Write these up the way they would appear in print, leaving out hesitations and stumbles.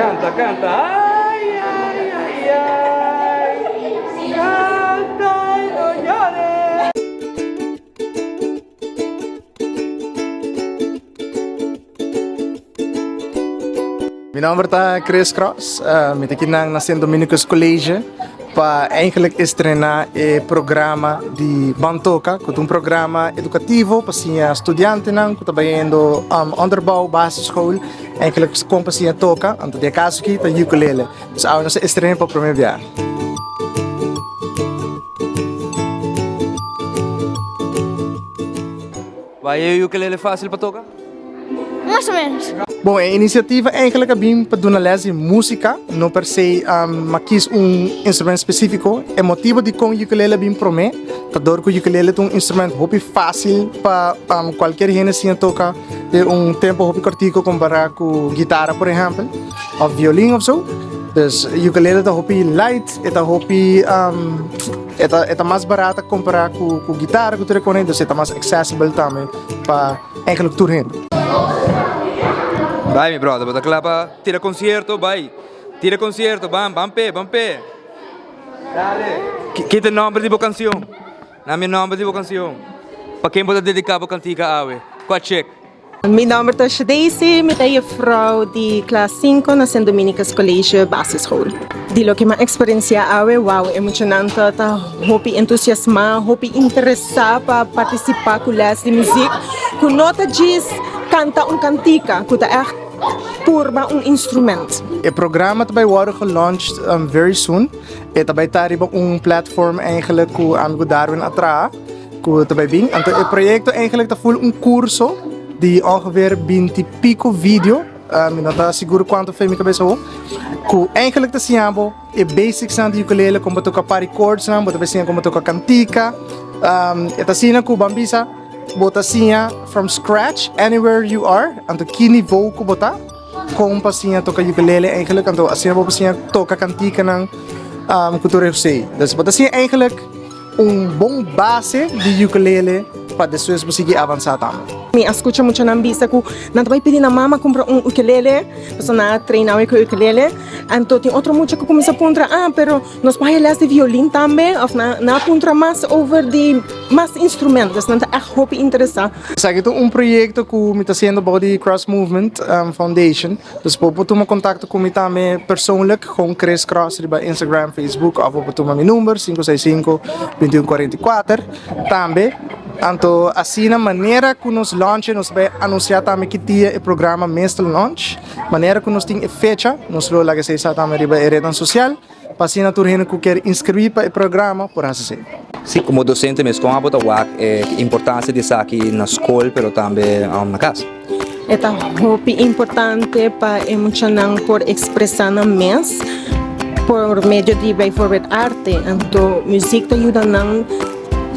Canta, canta. Ay, ay, ay, ay. Canta y no llores. Mi nomber ta Chris Cross. Mi ta kinan na Sint Dominicus College pa eigenlijk estrena e programa di Ban Toka, ku ta un programa edukativo pa siña studiantenan ku ta bayendo onderbouw, basisschool, eigenlijk kon pa siña toka. Anto den e kaso aki ta ukulele. Dus awe nos a estrena pa prome biaha. Bai e ukulele fácil pa toka? Mas o menos. Bon, e inisiativa eigenlijk a bin pa duna les di músika, no per se ma kis un instrument spesífiko. E motibu dikon ukulele a bin promé ta dor ku ukulele ta un instrument hopi fásil pa kualkier hende siña toka den un tempu hopi kòrtiku kompará ku gitara por ehèmpel òf violin òf so. Dus ukulele ta hopi light, e ta hopi e ta e ta mas barata kompará ku gitara ku tur e kos, dus e ta mas accessible tambe pa. Eigenlijk tur hende. Bai mi brother, bo ta kla pa tira concierto? Bai, tira concierto, ban, ban p'e, ban p'e. Dale. Ki ta e nomber di bo cancion? Na mi e nomber di bo cancion. Pa ken bo ta dedica bo cantica awe? Kua chek? Mi nomber ta Shadaisy, mi ta juffrouw di klas sinku na Sint Dominicus College Basisschool. Di loke mi a experiencia awe, wow, e muchanan ta ta hopi entusiasma, hopi interesa pa participa cu les di muziek, cu no ta djis canta un cantica, cu ta echt purba un instrument. E programa ta bay wordo gelaunched very soon. E ta bay ta riba un platform eigenlijk cu ami cu Darwin a traha, cu ta bay bin. Anto e proyecto eigenlijk ta full un curso di ongeveer binti pico video, mi no ta sigur cuanto fe mi cabeza awor, cu eigenlijk ta siña bo e basics nan di ukulele, con bo toca par chords nan, bo ta bay siña con bo toca cantica. E ta asina cu ban bisa bo ta siña from scratch anywhere you are, anto ki nivo cu bo ta, con pa siña toca ukulele eigenlijk, anto asina bo por siña toca canticanan cu tur esey. Dus bo ta siña eigenlijk un bon base di ukulele pa despues bo sigui avansa tambe. Mi a skucha muchanan bisa ku nan ta bai pidi nan mama kumpra un ukelele, pasobra nan a traina awe ku e ukelele. Anto tin otro mucha ku kuminsá puntra, ah, pero nos por haya les di violin tambe? Òf nan nan a puntra mas over di mas instrument. Dus nan ta ègt hopi interesá. Esaki ta un proyekto ku mi ta hasiendo bou di Cross Movement Foundation. Dus bo por tuma kontakto ku mi tambe persoonlijk, gewoon Chris Cross riba Instagram, Facebook òf bo por tuma mi number sinku seis sinku, binti un kuarenta i kuater tambe. Anto asina manera ku nos launch nos bai anunsiá tambe ki dia e programa mes ta launch. Manera ku nos tin e fecha nos lo laga esei sa tambe riba e retnan sosial pa asina tur hende ku kier inskribí pa e programa por hasi esei. Sí, komo dosente mes kon abo ta wak e importansia di esaki na skol pero tambe na kas? E ta hopi importante pa e muchanan por ekspresá nan mes por medio di bijvoorbeeld arte. Anto muziek ta yuda nan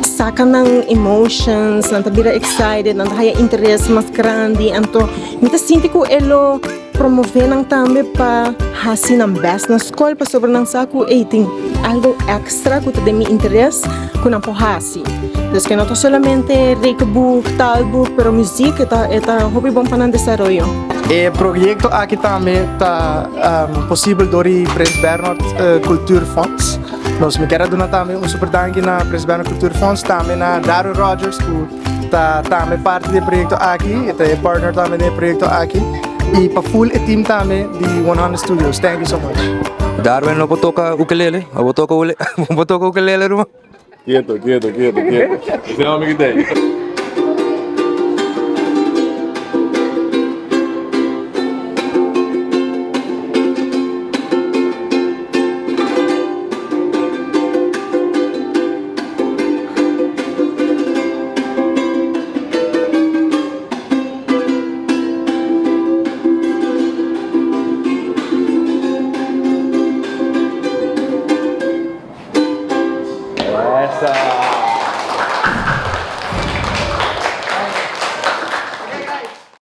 saka nan emotions, nan ta bira excited, nan ta haya interes mas grandi. Anto mi ta sinti ku e lo promove nan tambe pa hasi nan best na skol pasobra nan sa ku ey tin algo extra ku ta den mi interes ku nan por hasi. Dus ke no ta solamente rekenboek, taalboek, pero muziek e ta e ta hopi bon pa nan desaroyo. E proyekto aki tambe ta posibel dor di Prins Bernhard Cultuurfonds. Nos mi kier a duna tambe un super danki na Prins Bernhard Cultuurfonds, tambe na Darwin Rogers ku ta tambe parti di e proyekto aki, e ta e partner tambe den e proyekto aki i pa full e team tambe di 100 Studios. Thank you so much. Darwin no por toka ukelele? Bo por toka ukelele ruman? Kieto, kieto, kieto, kieto. Esei homi ki ta ei.